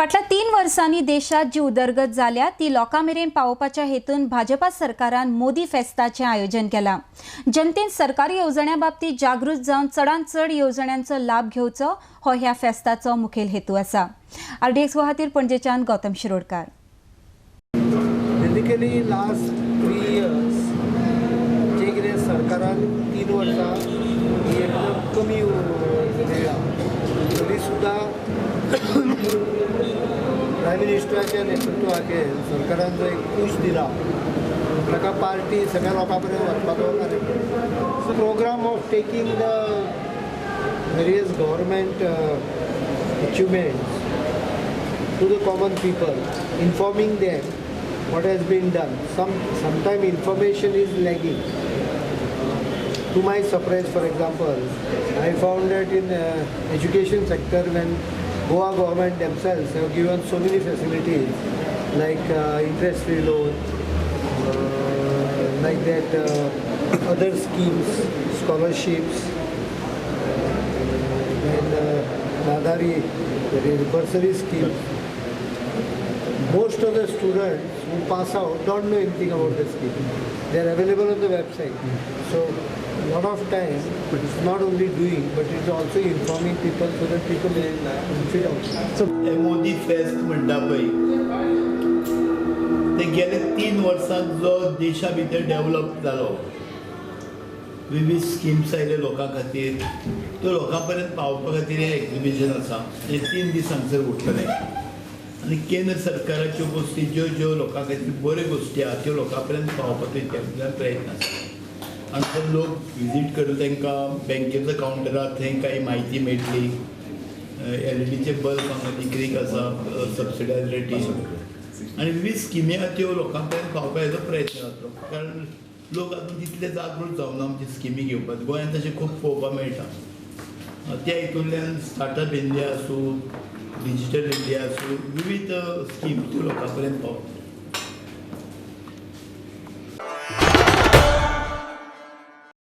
फाटल्या 3 वर्सांनी देशात जी उदरगत जाल्या ती लोकां मेरेन पावोवपाच्या हेतून भाजपा सरकारान मोदी फेस्ताचें आयोजन केलां. जनतेन सरकारी येवजण्यां बाबतीत जागृत जावन चडांत चड येवजण्यांचो लाभ घेवचो हो ह्या फेस्ताचो मुखेल हेतू आसा. आरडीएक्स खातीर पणजेच्यान Gautam Shirodkar. Basically last 3 years जे कितें सरकारान 3 वर्सां ही एकदम कमी मेळ्ळा, तरी सुद्दां प्रायम मिनिस्टराच्या नेतृत्वाचेर सरकारान जो एक पूश दिला, ताका पार्टी सगळ्या लोकां पर्यंत व्हरपाचो कार्यक्रम, program of taking the various government achievements to the common people, informing them what has been done. Sometime information is lagging. To my surprise, for example, I found that in education sector, when Goa government themselves have given so many facilities like interest-free loan, like that other schemes, scholarships, and Nadari, that is bursary scheme. Most of the students who pass out don't know anything about the scheme. They are available on the website. So, lot of time it's not only doing, but it's also informing people so that people will benefit also. हे मोदी फेस्त म्हणटा पळय, ते गेले 3 वर्सांत जो देशा भितर डेव्हलप जालो, विविध स्किम्स आयले लोकां खातीर, त्यो लोकां पर्यंत पावोवपा खातीर हें एक्झिबिशन आसा. हे 3 दीस हांगसर उरतले आनी केंद्र सरकाराच्यो गोश्टी, ज्यो ज्यो लोकां खातीर बऱ्यो गोश्टी आहा, त्यो लोकां पर्यंत पावोवपाचो हेतूंतल्यान प्रयत्न आसा. हांगसर लोक विजीट करून तांकां बँकेचो कावंटर आहा, थंय कांय म्हायती मेळटली. एलईडीचे बल्ब हांगा विक्रीक आसा सबसिडायज रेटी आनी विविध स्किमी आहा, त्यो लोकां पर्यंत पावोवपाचो प्रयत्न जातलो, कारण लोक आजून तितले जागृत जावना आमची स्किमी घेवपाक. गोंयांत तशें खूब पळोवपाक मेळटा. त्या हितूंतल्यान स्टार्टअप इंडिया आसूं, डिजिटल इंडिया आसूं, विविध स्कीम त्यो लोकां पर्यंत पावता.